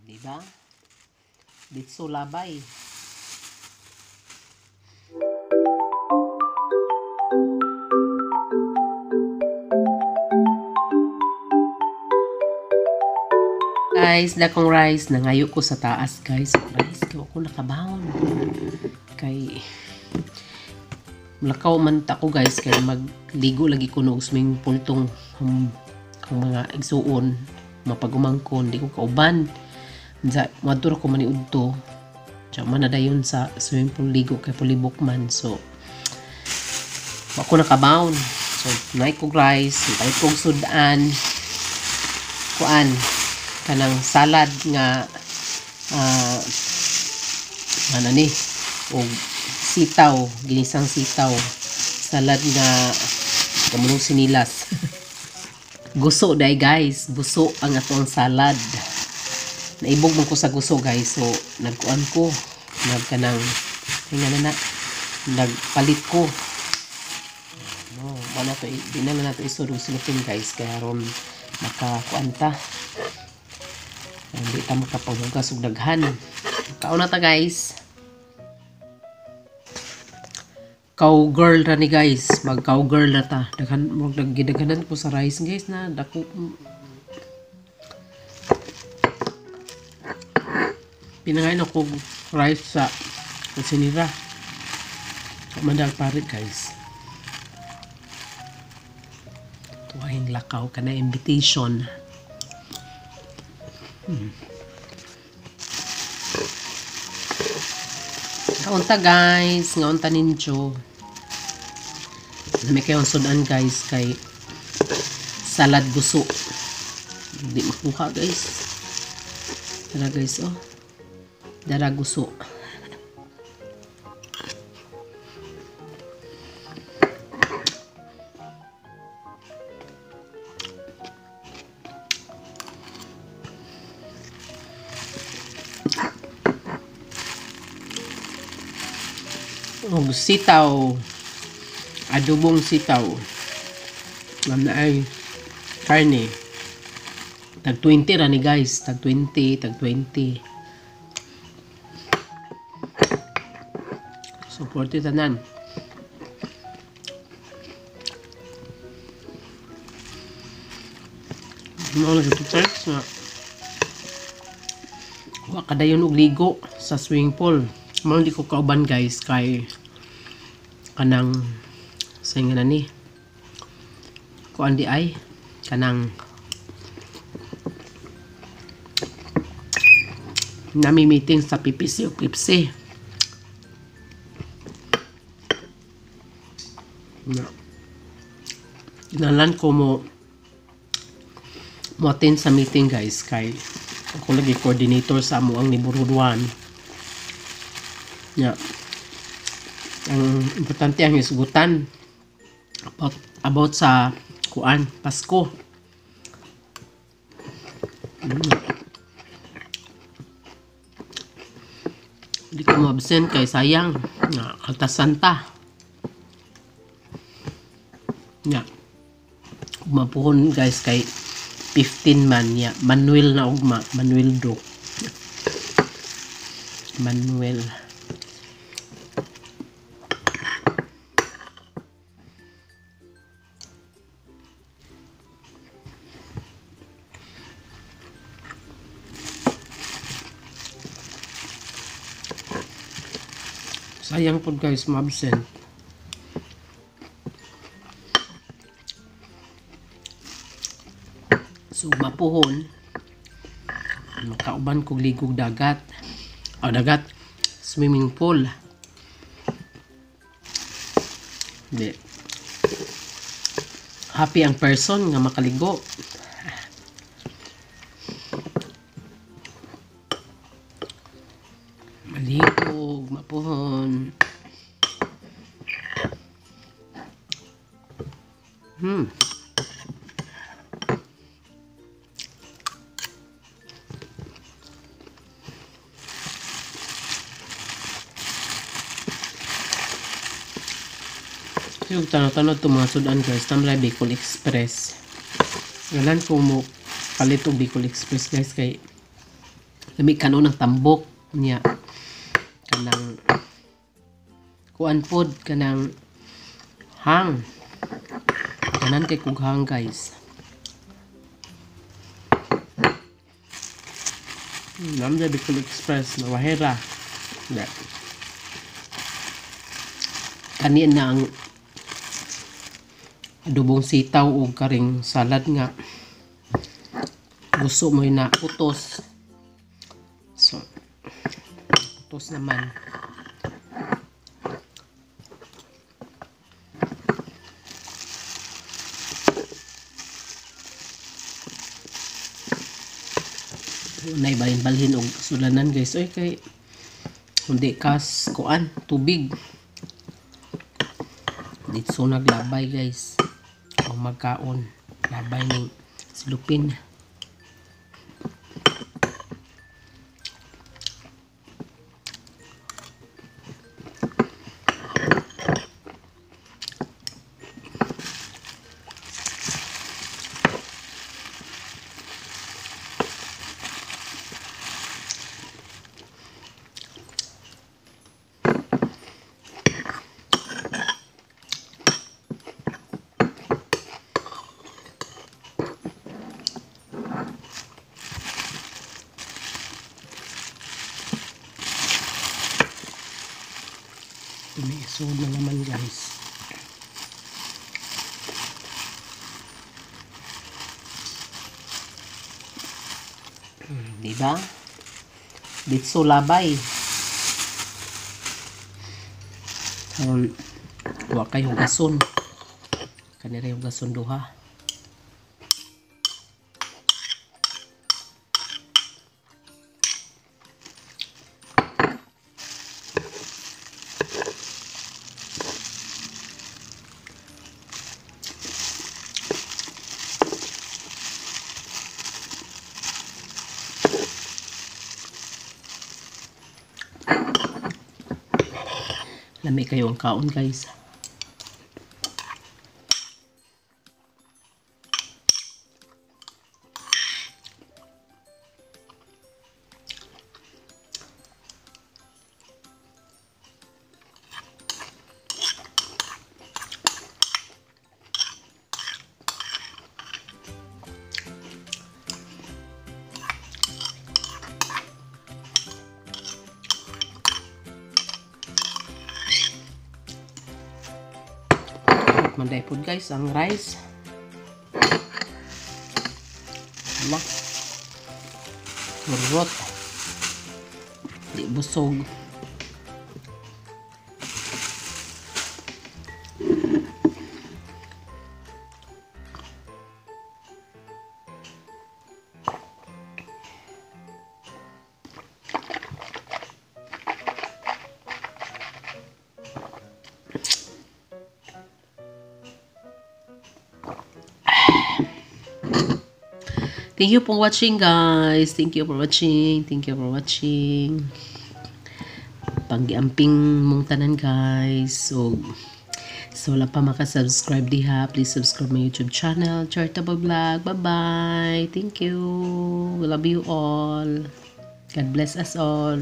Di ba? Ditso labay. Guys, dakong rice. Nangayo ko sa taas, guys. Rice, kaya ako nakabahon. Kay mulakaw man ta ko, guys, kay magligo lagi ko no swimming pool tong kung mga igsuon mapagumangkon, di ko kauban. Sa moadto ko maniudto. Diya man na dayon sa swimming pool ligo kay pulibok man. So ako nakabaon. So naay kog rice, naay kog sudan, kuan kanang salad nga ano ni og sitaw, ginisang sitaw, salad nga kamulong sinilas. Guso dai, guys, guso ang atong salad. Naibog man ko sa guso, guys, so nagkuan ko, nagkanang nga na na nagpalit ko. No, wala to, di na lang nato isod og silupin, guys, kaya ron makakuan ta. Hindi ta makapaghugas og daghan. Kaon na ta, guys. Cowgirl ra ni, guys. Mag cowgirl na ta. Daghan mo, gidaghanan ko sa rice, guys, na dako. Pinangain ako rice sa kusinira. Mandag parit, guys. Tuwahin lakaw ka na invitation. Kaunta, guys, ngaunta ninyo. Nami kayong sudan, guys, kay salad guso. Hindi makuha, guys. Tara, guys, oh. Dara guso. Og sitaw. Adobong sitaw. Nga ay karne. Tag 20 ra ni, guys. Tag 20, tag 20. So 40 tanan. Mao na siya nga. Wa kadayon og ligo sa swimming pool. Mao di ko kauban, guys, kay kanang sa nga na ni kuan di ay kanang nami meeting sa PPC o PIPC na ginalan ko mo mo attend sa meeting, guys, kay ako lagi coordinator sa amo ang neighborhood 1 ya. Ang importante ang hisgutan about sa kuan Pasko. Hindi ko mo-absent kay sayang nga kaltasan ta. Nya. Mapuhon, guys, kay 15 man ya. Manuel na ugma, Manuel do. Manuel. Sayang po, guys, ma-absent. So mapuhon, makauban kog ligog dagat. O dagat, swimming pool. Di. Happy ang person nga makaligo. Maligog, mapuhon. Yung tanaw-tanaw itong mga sudan, guys, tamlay Bicol Express. Galan ko mo palit og Bicol Express, guys, kay Lami kanon ng tambok niya. Kanang kuan pod kanang hang. Kanan kay kog hang guys. Namja Bicol Express na wahera. Yeah. Kanin na ang adobong sitaw o karing salad nga. Gusto mo na putos. So, putos naman. Unay balhin-balhin og sulanan guys. Oy kay hindi kas kuan tubig. Ditso naglabay guys. Ang magkaon labay ning silupin. May isod na naman guys. Diba? Ditso labay. Wa kay hugason. Kanira hugason duha. Lami kayo ang kaon guys. Manday po guys ang rice. Hala. Rot. Di busog. Thank you for watching guys. Thank you for watching. Thank you for watching. Panggiamping mong tanan guys. So wala pa maka-subscribe diha, please subscribe my YouTube channel, Charitable Vlog. Bye-bye. Thank you. We love you all. God bless us all.